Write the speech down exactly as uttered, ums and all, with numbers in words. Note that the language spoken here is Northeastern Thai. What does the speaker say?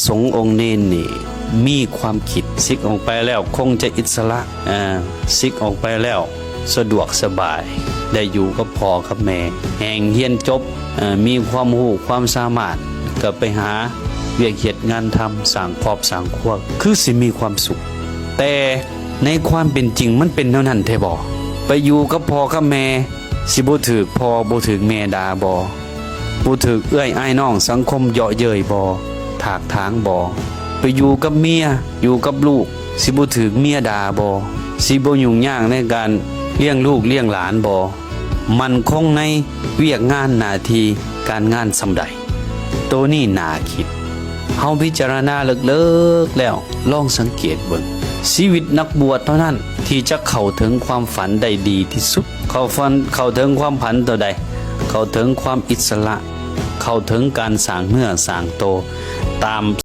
สงฆ์องค์เณรนี่มีความคิด สึกออกไปแล้วคงจะอิสระ เอ่อ สึกออกไปแล้วสะดวกสบาย ได้อยู่กับพ่อกับแม่ แฮ่งเฮียนจบ เอ่อ มีความรู้ความสามารถ ก็ไปหาเวียกเฮ็ดงานทำ สร้างครอบสร้างครัว คือสิมีความสุข แต่ในความเป็นจริงมันเป็นแนวนั้นแท้บ่ ไปอยู่กับพ่อกับแม่ สิบ่ถืกพ่อบ่ถืกแม่ด่าบ่ บ่ถืกเอื้อยอ้ายน้องสังคมเยาะเย้ยบ่ ถากถางบ่ ไปอยู่กับเมีย อยู่กับลูก สิบ่ถืกเมียด่าบ่ สิบ่ยุ่งยากในการเลี้ยงลูกเลี้ยงหลานบ่ มั่นคงในเวียกงานหน้าที่การงานส่ำใด โตนี้น่าคิด เฮาพิจารณาเลิกๆแล้ว ลองสังเกตเบิ่ง ชีวิตนักบวชเท่านั้นที่จะเข้าถึงความฝันได้ดีที่สุด เข้าฝัน เข้าถึงความฝันตัวใด เข้าถึงความอิสระ เข้าถึงการสร้างเนื้อสร้างโต ตาม